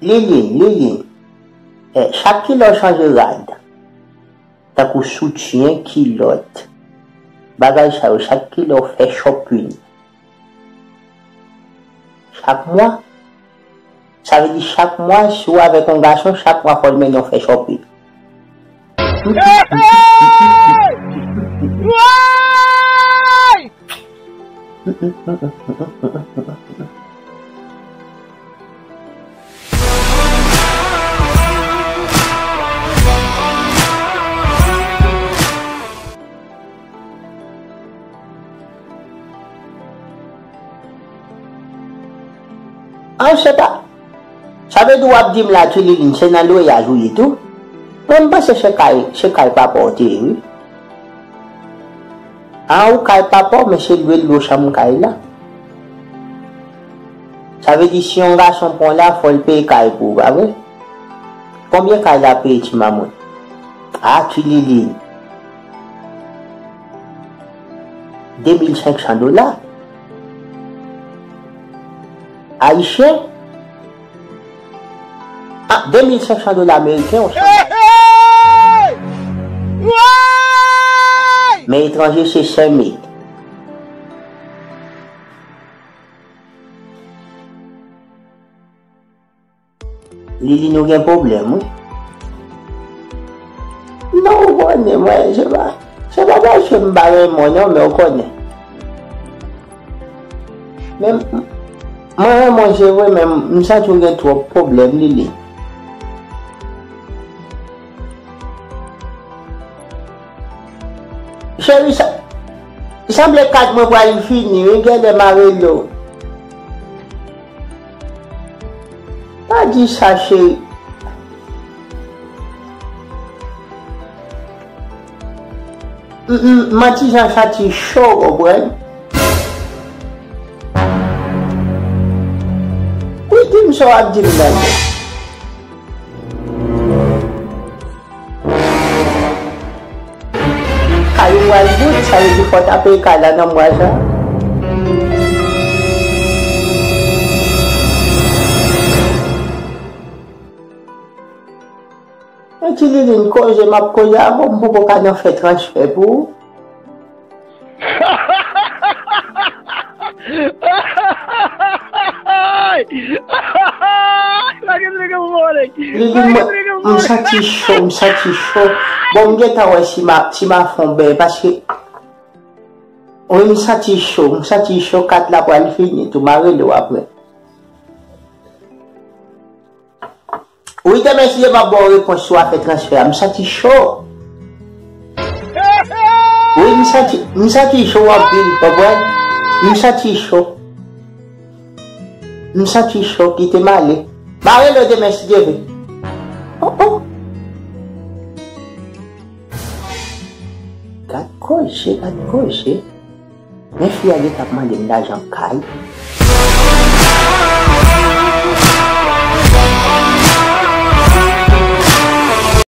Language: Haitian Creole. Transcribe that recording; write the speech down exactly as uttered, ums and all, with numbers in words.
Lilin, Lilin, eh, chak kilè w chanje rad, tankou soutyen, kilòt, bagay sa yo, chak kilè w fè shopping? Chak mwa? Sa vle di chak mwa, si w avèk yon gason, chak mwa fò l mennen w fè shopping. An, se pa. Sa vle di w ap di m la, Tililin, se nan lweyaj ou ye tou? Mwen, m panse se kay, se kay papa w te ye, wi. An, ou kay papa w, men se lwe dlo chanm kay la. Sa vle di, si yon gason pran w la, fò l peye kay pou ou, pa vre? Konbyen kay la peye, ti mamoun? A, Tililin. De mil senk san dola. Ayisyen? Ah, de mil senk san dola ameriken, ou sanble. Men etranje, se senk mil. Lili, nou gen pwoblèm, wi. Non, ou konnen, mwen, se pa, se pa paske m pa renmen w, non, men ou konnen. Men, m, mwen renmen w, se vre, men m, m santi w gen twòp pwoblèm, Lili. Cheri, sa, sanble kat mwen pral fini, wi, genlè m a rele w. Pa di sa, cheri. M, m, m an ti jan santi cho, w konprann? Wi, di m sa w ap di m nan. Kay ou pral bout, sa vle di fò w ta peye kay la nan mwa sa. Men Tililin, koze m ap koze avè w, m poko ka nan fè transfè pou ou. Lili, mwen, m santi cho, m santi cho. Bon, m gentan wè si m a, si m a fè yon bèy, paske, wi, m santi cho, m santi cho, kat la pral fini tou, m a rele w apre. Wi, demen si Dye va ba w repons si w a fè transfè a. M santi cho. Wi, m santi, m santi cho anpil, w konprann? M santi cho. M santi cho, kite m ale. M a rele w demen si Dye vle. Oh, oh. Gad koze, gad koze. Men fi a gentan ap mande m lajan kay.